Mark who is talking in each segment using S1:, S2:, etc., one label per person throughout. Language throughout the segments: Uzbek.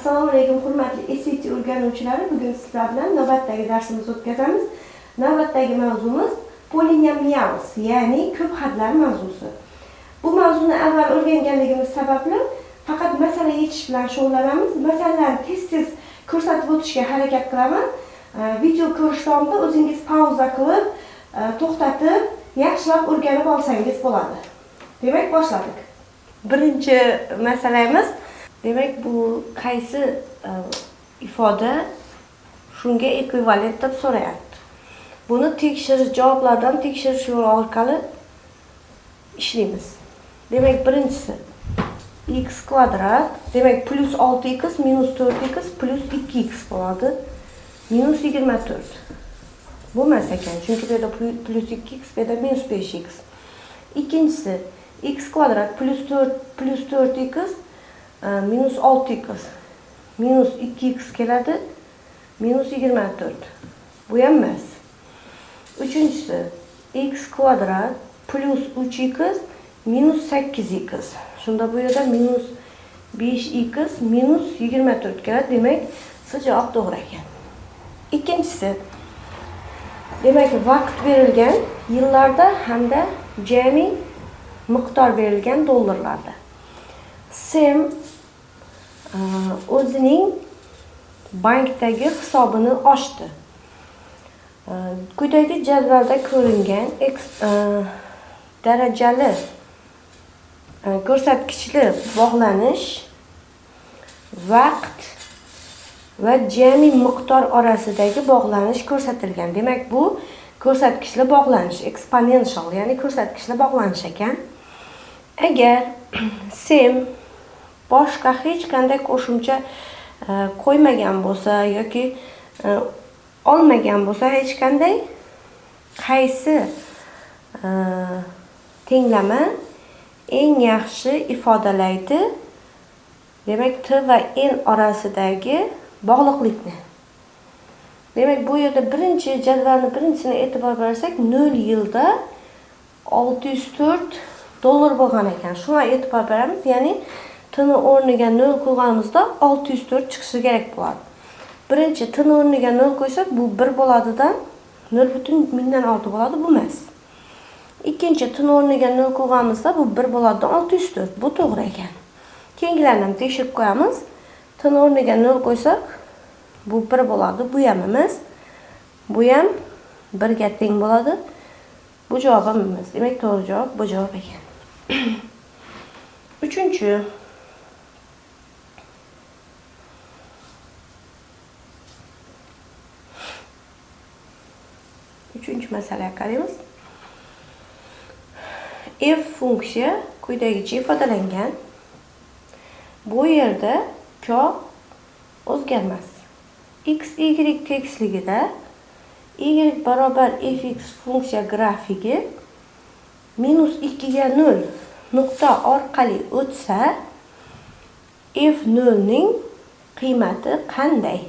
S1: Assalomu alaykum hurmatli SAT o'rganuvchilari. Bugun sizlar bilan navbatdagi darsimizni o'tkazamiz. Navbatdagi mavzumiz polinomials, ya'ni ko'p hadlar mavzusi. Bu mavzuni avval o'rganganligimiz sababli faqat masala yechish bilan shug'ullanamiz. Masalalarni tez-tez ko'rsatib o'tishga harakat qilaman. Video ko'rish davomida o'zingiz pauza qilib, to'xtatib, yaxshilab o'rganib olsangiz bo'ladi. Demak, boshladik. Birinchi masalamiz, demak, bu qaysi ifoda shunga ekvivalent deb so'rayapti. Buni tekshirish, javoblardan tekshirish yo'li orqali ishlaymiz. Demak, birinchisi x kvadrat, demak plus 6x minus 4x plus 2x bo'ladi. Minus 24. Bo'lmas ekan, chunki bu yerda plus 2x, bu yerda minus 5x. Ikkinchisi x kvadrat plus 4 plus 4x minus 6x minus 2x keladi, minus 24. Bu ham emas. Uchinchisi x kvadrat plus 3x minus 8x. Shunda bu yerda minus 5x minus 24 keladi. Demak, C javob to'g'ri ekan. Ikkinchisi, demak, vaqt berilgan yillarda hamda jami miqdor berilgan dollarlarda. Sam o'zining bankdagi hisobini ochdi. Quyidagi jadvalda ko'ringan darajali ko'rsatkichli bog'lanish vaqt va jami miqdor orasidagi bog'lanish ko'rsatilgan. Demak, bu ko'rsatkichli bog'lanish, exponential, ya'ni ko'rsatkichli bog'lanish ekan. Agar Sam boshqa hech qanday qo'shimcha qo'ymagan bo'lsa yoki olmagan bo'lsa hech qanday, qaysi tenglama eng yaxshi ifodalaydi? Demak, T va N orasidagi bog'liqlikni. Demak, bu yerda birinchi jadvalni birinchisini e'tibor bersak, 0 yilda 604 dollar bo'lgan ekan. Shunga e'tibor beramiz, ya'ni T ni o'rniga 0 qo'yganimizda 604 chiqishi kerak bo'ladi. Birinchi T ni o'rniga 0 qo'ysak, bu 1 bo'ladidan 0,1006 bo'ladi, bu emas. Ikkinchi T ni o'rniga 0 qo'yganimizda bu 1 bo'ladidan 604, bu to'g'ri ekan. Keyingilarni ham tekshirib qo'yamiz. T ni o'rniga 0 qo'ysak, bu 1 bo'ladi, bu ham emas. Bu ham 1 ga teng bo'ladi. Bu javob ham emas. Demak, to'g'ri javob bu javob ekan. Uchinchi. Uchinchi masalaga qaraymiz. F funksiya quyidagicha ifodalangan. Bu yerda k o'zgarmas. X, Y tekisligida Y barobar fx funksiya grafigi minus 2 ga 0 nuqta orqali o'tsa, f nolning qiymati qanday?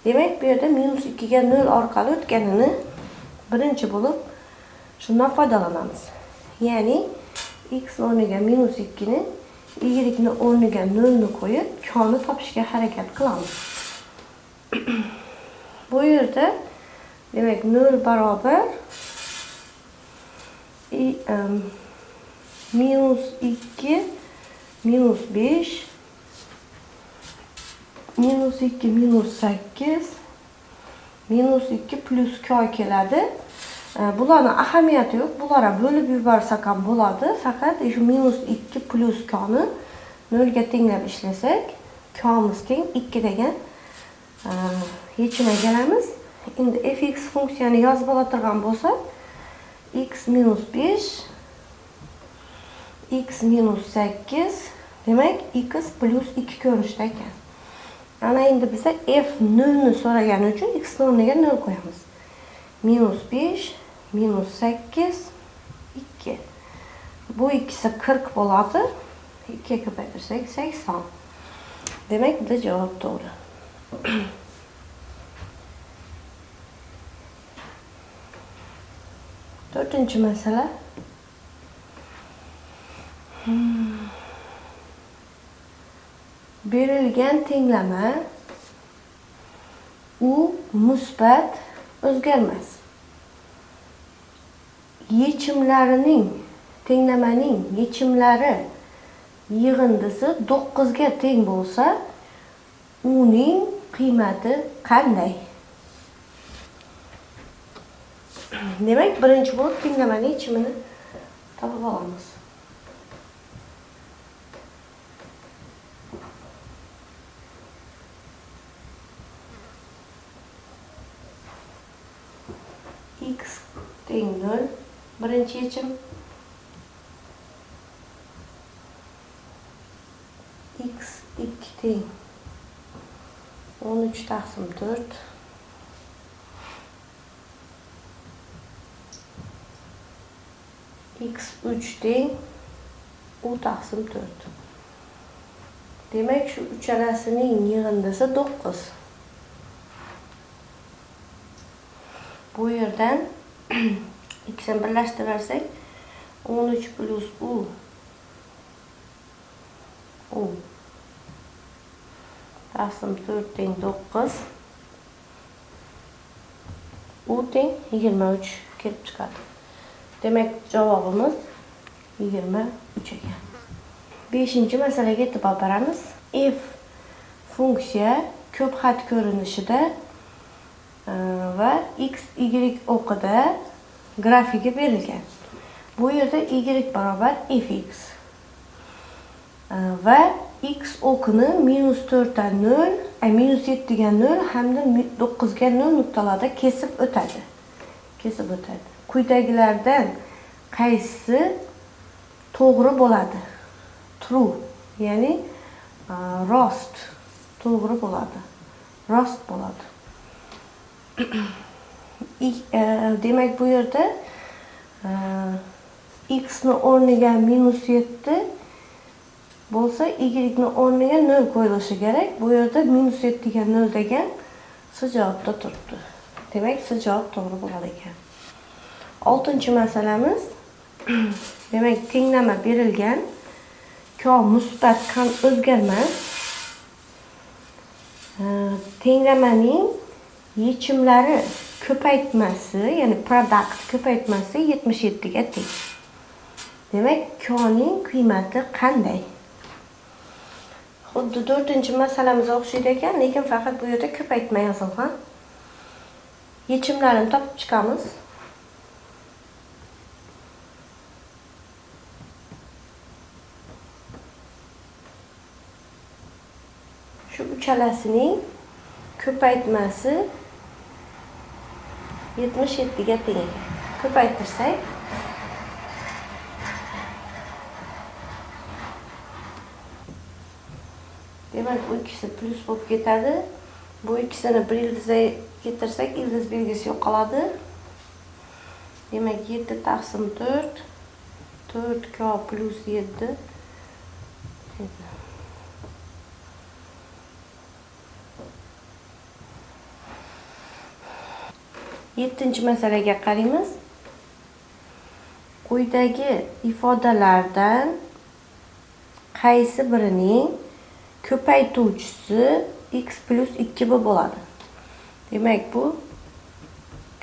S1: Demak, bu yerda minus 2 ga 0 orqali o'tganini birinchi bo'lib shundan foydalanamiz. Ya'ni x o'rniga minus 2 ni, y ni o'rniga 0 ni qo'yib, k ni topishga harakat qilamiz. Bu yerda demak 0 barobar minus 2 minus 5 minus 2 minus 8 minus 2 plus k keladi. Bularning ahamiyati yo'q. Bularga bo'lib yuborsak ham bo'ladi. Faqat shu minus 2 plus k ni 0 ga tenglab ishlasak, k'miz teng 2 degan yechimga kelamiz. Endi fx funksiyani yozib oladigan bo'lsak, x minus 5 x minus 8, demak x plus 2 ko'rinishda ekan. Ana endi biza f 0 ni so'ragani uchun x o'rniga 0 qo'yamiz. Minus 5 minus 8 2. Bu ikkisi 40 bo'ladi. 2 ga ko'paytirsak 80. Demak, bu javob to'g'ri. To'rtinchi masala. Berilgan tenglama u musbat o'zgarmas. Yechimlarining, tenglamaning yechimlari yig'indisi 9 ga teng bo'lsa, uning qiymati qanday? Demak, birinchi bo'lib tenglamaning yechimini topib olamiz. X teng 0 birinchi yechim. X 2 teng 13 taqsim 4. X 3 teng U taqsim 4. Demak, shu uchalasining yig'indisi 9. Bu yerdan ikkisini birlashtirsak 13 plus U U taqsim 4 teng 9, U teng 23 kelib chiqadi. Demak, javobimiz 23 ekan. 5-masalaga e'tibor beramiz. F funksiya ko'p xat ko'rinishida va x, y o'qida grafigi berilgan. Bu yerda y barobar fx va x o'qini -4 dan 0, -7 ga 0 hamda 9 ga 0 nuqtalarda kesib o'tadi. Kesib o'tadi. Quyidagilardan qaysi to'g'ri bo'ladi? True, ya'ni rost, to'g'ri bo'ladi. Rost bo'ladi. Demak, bu yerda x ni o'rniga -7 bo'lsa, y ni o'rniga 0 qo'yilishi kerak. Bu yerda -7 ga 0 degan S javobda turibdi. Demak, S javob to'g'ri bo'ladi ekan. 6-masalamiz. Demak, tenglama berilgan. K musbat ham o'zgarmas. Tenglamaning yechimlari ko'paytmasi, ya'ni product ko'paytmasi 77 ga teng. Demak, K ning qiymati qanday? Xuddi 4-masalamizga o'xshaydi ekan, lekin faqat bu yerda ko'paytma yozilgan. Yechimlarini topib chiqamiz. Shu uchalasining ko'paytmasi 77 ga teng ekan. Ko'paytirsak demak, bu ikkisi plyus bo'lib ketadi. Bu ikkisini bir ildizga keltirsak, ildiz belgisi yo'qoladi. Demak, 7 taqsim 4, 4K plyus 7. 7-masalaga qaraymiz. Quyidagi ifodalardan qaysi birining ko'paytuvchisi x plus 2b bo'ladi? Demak, bu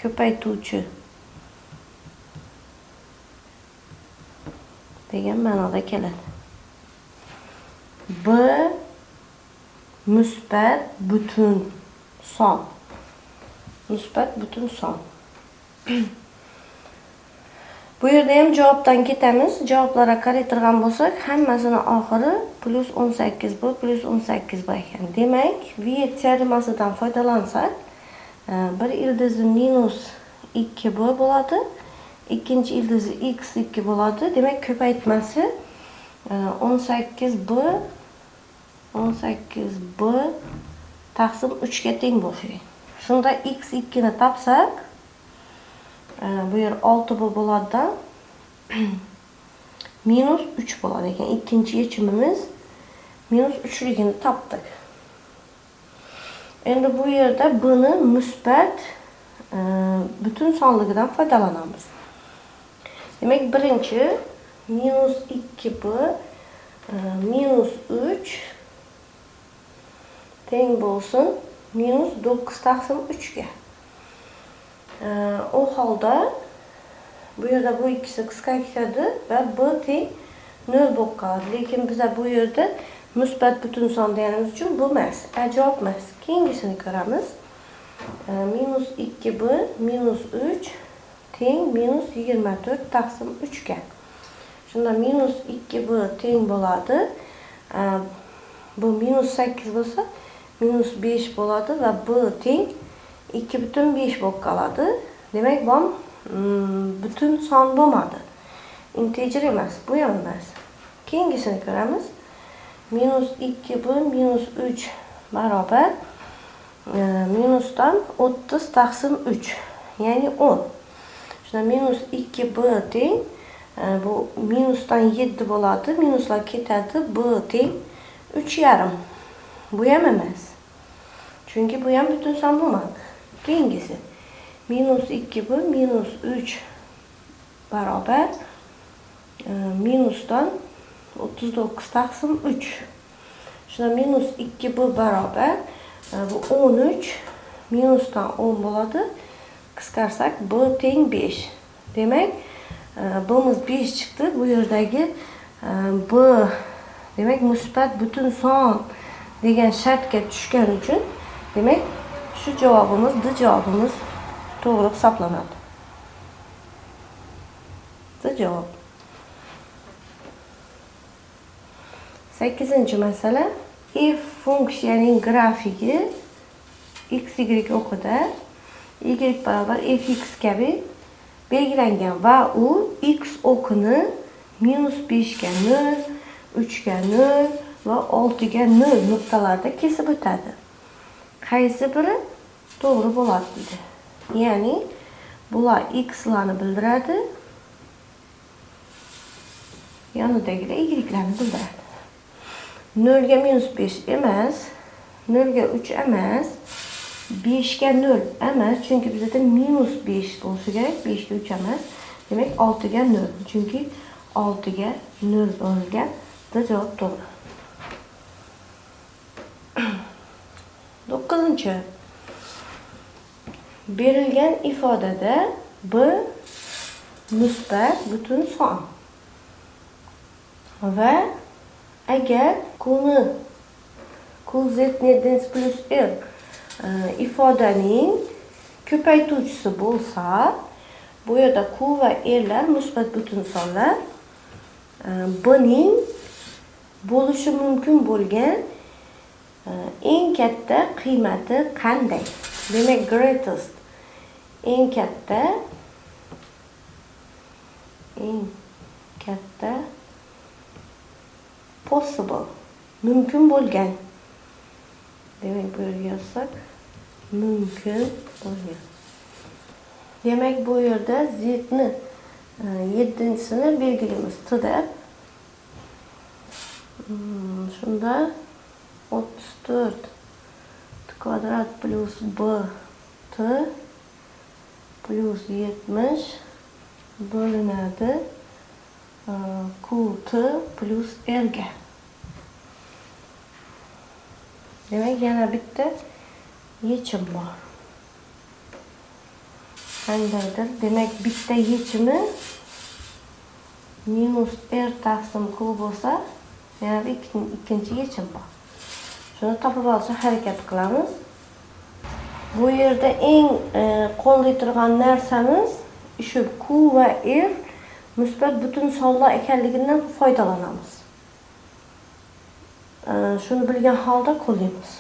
S1: ko'paytuvchi degan ma'noda keladi. B musbat butun son. Musbat butun son. Bu yerda ham javobdan ketamiz. Javoblarga qaraytirgan bo'lsak, hammasini oxiri plus 18 b plus 18 b ekan. Demak, Viet teoremasidan foydalansak, bir ildizi minus 2b bo'ladi, ikkinchi ildizi x2 bo'ladi. Demak, ko'paytmasi 18b 18b taqsim 3 ga teng bo'lishi. Shunda x2 ni topsak, bu yer 6b bo'ladi, minus 3 bo'ladi ekan. Ikkinchi yechimimiz minus 3ligini topdik. Endi bu yerda b ni musbat butun sonligidan foydalanamiz. Demak, birinchi minus 2b minus 3 teng bo'lsin minus 9 taqsim 3 ga. U holda bu yerda bu ikkisi qisqa ketadi va b teng 0 bo'lib qoladi. Lekin biza bu yerda musbat butun son deganimiz uchun bu emas, A javob emas. Keyingisini ko'ramiz. Minus 2b minus 3 teng minus 24 taqsim 3 ga. Shunda minus 2b teng bo'ladi. Bu minus 8 bo'lsa, minus 5 bo'ladi va b teng 2,5 bo'lib qoladi. Demak, bu butun son bo'lmadi. Integer emas, bu ham emas. Keyingisini ko'ramiz. Minus 2b minus 3 barobar minusdan 30 taqsim 3, ya'ni 10. Shunda minus 2b teng bu minusdan 7 bo'ladi, minuslar ketadi, b teng 3,5. Bu ham emas. Chunki bu ham butun son bo'lmadi. Keyingisi minus 2b minus 3 barobar minusdan 39 taqsim 3. Shunda minus 2b barobar bu 13 minusdan 10 bo'ladi. Qisqarsak b teng 5. Demak, b'miz 5 chiqdi. Bu yerdagi b demak musbat butun son degan shartga tushgani uchun demak shu javobimiz D javobimiz to'g'ri hisoblanadi. D javob. 8-masala. F funksiyaning grafigi x y o'qida y barobar fx kabi belgilangan va u x o'qini minus 5 ga 0, 3 ga 0 va 6 ga 0 nuqtalarda kesib o'tadi. Qaysi biri to'g'ri bo'ladi deydi. Ya'ni bular x larni bildiradi, yonidagilar y larni bildiradi. 0 ga minus 5 emas, 0 ga 3 emas, 5 ga 0 emas, chunki bizda minus 5 bo'lishi kerak, 5 ga 3 emas. Demak 6 ga 0, chunki 6 ga 0 bo'lgan. D javob to'g'ri. 9. Berilgan ifodada b musbat butun son va agar Q'ni Qz nedens plus R ifodaning ko'paytuvchisi bo'lsa, bu yerda Q va Rlar musbat butun sonlar, B'ning bo'lishi mumkin bo'lgan eng katta qiymati qanday? Demak, greatest eng katta possible mumkin bo'lgan. Demak, bu yerga yozsak mumkin bo'lgan. Demak, bu yerda z ni 7-sini belgilaymiz t deb. Shunda 34 t kvadrat plus b t plus 70 bo'linadi q t plus r ga. Demak, yana bitta yechim bor. Qandaydir? Demak, bitta yechimi minus r taqsim q bo'lsa, yana ikkinchi yechim bor. Shuni topib olishga harakat qilamiz. Bu yerda eng qo'llay turgan narsamiz shu q va r musbat butun sonlar ekanligidan foydalanamiz. Shuni bilgan holda qo'llaymiz.